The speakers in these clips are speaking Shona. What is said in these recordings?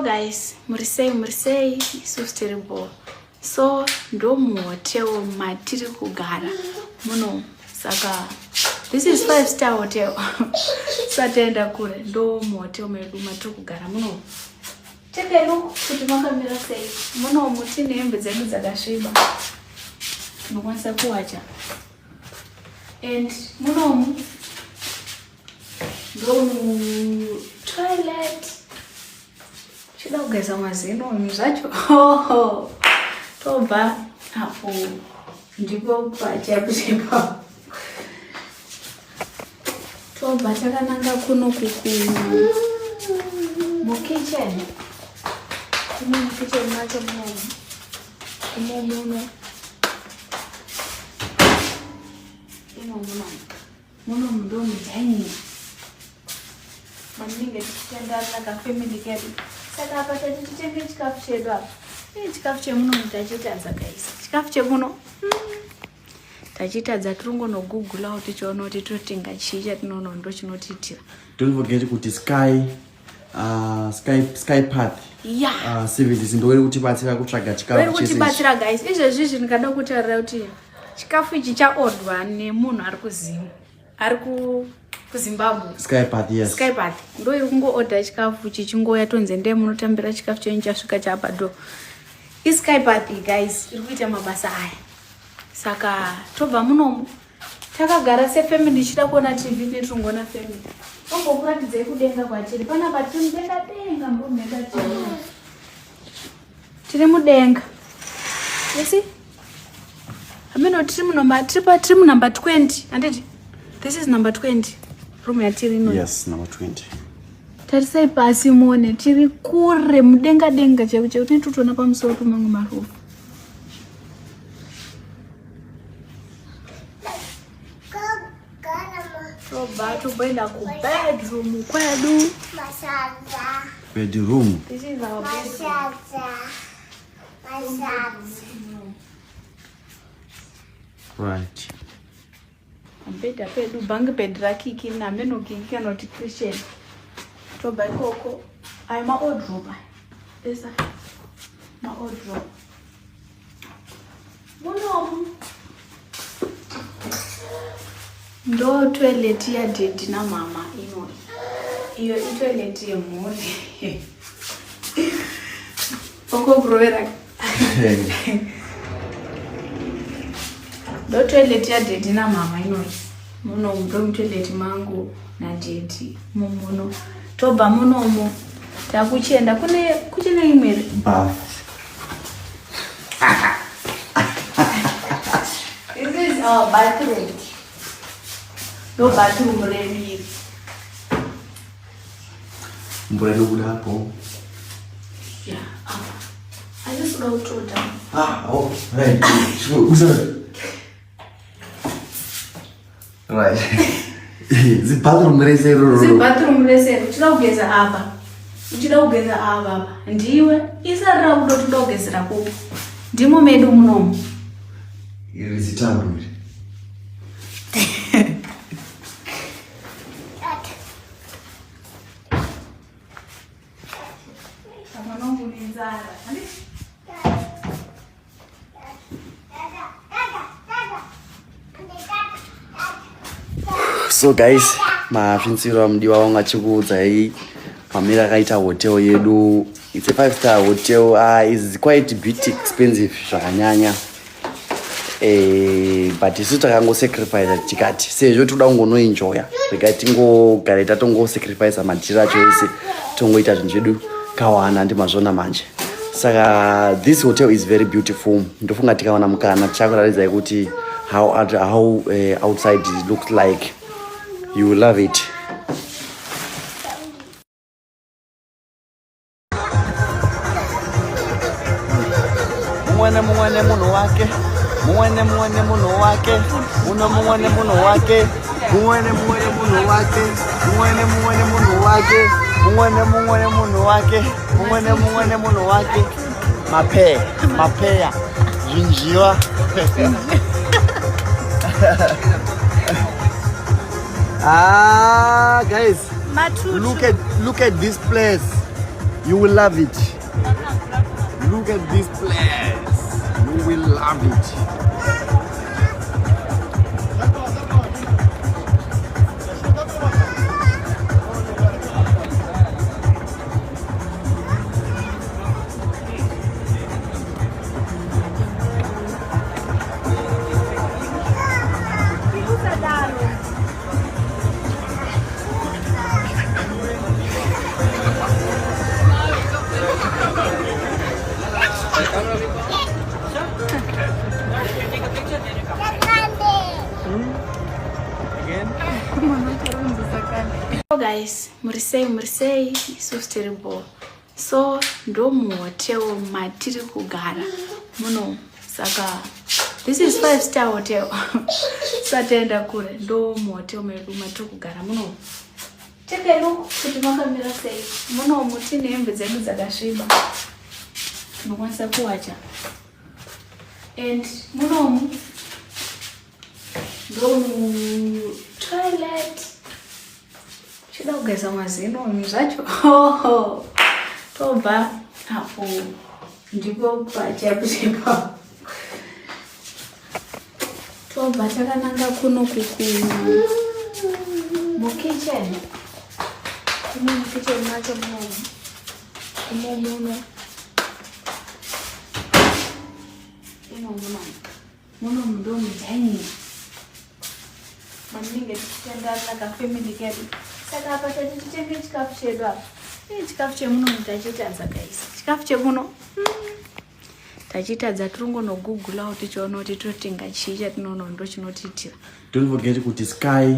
Guys, muri sei, muri sei? Isusu tiri bho. So ndo muhotel matiri kugara muno. Saka this is 5 star hotel. Sataenda kure, ndo muhotel medu matiri kugara muno. Take a look kuti makamira sei. Muno tine hembe dzedu dzakasviba. Tinokwanisa kuwacha. And munomu ndomu toilet. Chida kugeza mazino zvacho. Tobva apo ndipo pachakuchepa. Tobva takananga kuno kuku mukitchen. Kuno mukitchen macho munomu. Imo muno. Imo muno. Muno ndo mudining. Maninge tichitandara kafamily kedu. Saka apa tati titenge chikafu chedu apa. Ii chikafu chemuno tachitadza guys. Chikafu chemuno. Tachitadza tiri kungonogugulawo tichiona kuti totenga chii chatinoona ndo chinotiitira. Don't forget kuti Sky Sky Sky Path. Yeah. Services ndo iri kutibatsira kutsvaga chikafu chese. Iri kutibatsira guys. Izvezvi izvi ndingada kutaurira kuti chikafu ichi chaodwa nemunhu ari kuZim. Ari ku kuZimbabwe. Sky Path, yes. Sky Path. Ndo iri kungoodha chikafu chichingoya tonzi ndee munotambira chikafu chenyu chasvika chapadoor. ISky Path guys iri kuita mabasa aya. Saka tobva munomu takagara sefamily ichida kuona TV netirungoona family. Tombokuratidzai kudenga kwatiri. Panapa tiri mudenga denga mudenga tiri. Tiri mudenga. You see? Ameno tiri munumber tiri pa tiri munumber 20. Handiti? This is number 20. Room yatiri ino. Yes, number 20. Tarisai pasi muone tiri kure mudenga denga chaiko chaiko tine totoona pamusoro pemamwe maruva. Tobva toboenda kubedroom kwedu. Bedroom. This is our bedroom. Right. Pambedha pedu bunk bed raKiki nameno Kiki kana kuti Christian. Tobva ikoko. Ayo maodrop aya. Esa. Maodrop. Munomu. Ndo toilet yadaddy namama ino. Iyo itoilet yemhuri. Oko kurovera. Ndo toilet yadaddy namama inoyi. Muno ndo mutoilet mangu nadaddy mumuno. Tobva munomu takuchienda kune kuchine imwe here? Bath. This is our bathroom. Ndo bathroom redu iri. Mvura inobuda apo. Yeah. Apa. Handisi kuda kutota. Ah, oh, right. Usa. Right. Zibathroom rese iroro. Zibathroom rese uchida kugeza apa. Uchida kugeza apa apa. Ndiwe isarira kudoti uda kugezera kupi. Ndimo medu munomu. Iri zitambo iri. Mwana wangu ni nzara. So guys, mazvinzwira mudiwa wangu achikuudzai pamira akaita hotel yedu. It's a 5 star hotel. Is quite a bit expensive zvakanyanya. But isu takangosacrifice tikati sezvo toda kungonoenjoya, regai tingogare tatongosacrifice madhiri acho ese, tongoita zvinhu zvedu kawana ndimazvona manje. Saka this hotel is very beautiful. Ndofunga tikawana mukana tichakuratidzai kuti how outside it looks like. You will love it. Mumwe nemumwe nemunhu wake, mumwe nemumwe nemunhu wake, uno mumwe nemunhu wake, mumwe nemumwe nemunhu wake, mumwe nemumwe nemunhu wake, mumwe nemumwe nemunhu wake, mumwe nemumwe nemunhu wake. Mapeya, mapeya, zvinjiwa. Ah, guys, Matutu. look at this place. You will love it. Look at this place. You will love it. Oh guys, muri sei muri sei isusu tiri bho so ndomuhotel matiri kugara muno saka this is five star hotel sataenda kure ndomuhotel medu matiri kugara muno take a look kuti makamira sei munomu tine hembe dzedu dzakasviba tinokwanisa kuwacha and munomu ndomu toilet chida kugeza mazino zvacho tobva apo ndipo pachakuchepa tobva takananga kuno kuku mukitchen kuno mukitchen macho munomu imo muno imo muno muno ndo mudining matinenge tichitandara kafamily kedu saka apa tati titenge chikafu chedu apa chikafu chemuno tachitadza guys chikafu chemuno tachitadza tiri ngonogugulawo tichiona kuti totenga chii chatinoona ndo chinotiitira. Don't forget kuti Sky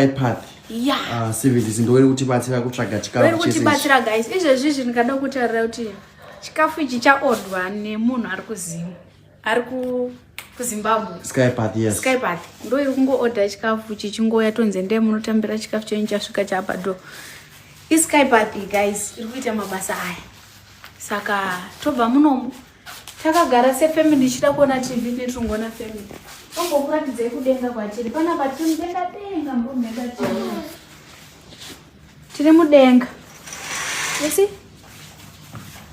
Path yeah. Services ndoiri kutibatsira kutsvaga chikafu. Iri kutibatsira guys. Izvezvi izvi ndingada kutaurira kuti chikafu ichi chaodwa nemunhu ari kuzimu ari kuZimbabwe. Skypath, yes. Skypath ndo iri kungoodha chikafu chichingouya tonzi ndee munotambira chikafu chenyu chasvika chaapadoor. ISkypath guys iri kuita mabasa aya. Saka tobva munomu takagara sefamily ichida kuona TV netingoona family. Ombokuratidzai kudenga kwatiri panapa tiri mudenga denga mbudenga tiri mudenga. You see?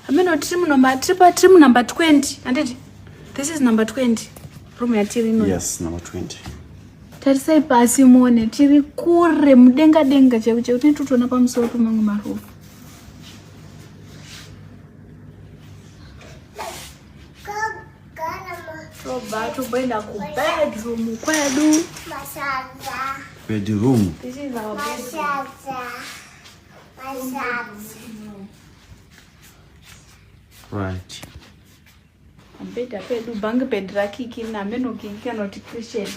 Ameno tiri munumber tiri pa tiri munumber 20 handiti? This is number 20 room yatiri ino. Yes, number 20. Tarisai pasi muone tiri kure mudenga denga chaiko chaiko tine totoona pamusoro pemamwe maruva. Tobva tomboenda kubedroom kwedu. Bedroom. This is our bedroom. Right. Pamubhedha pedu bunk bed raKiki nameno Kiki kana kuti Christian.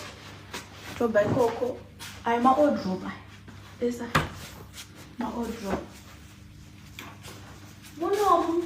Tobva ikoko ayo maodrop aya. Esa maodrop. Munomu.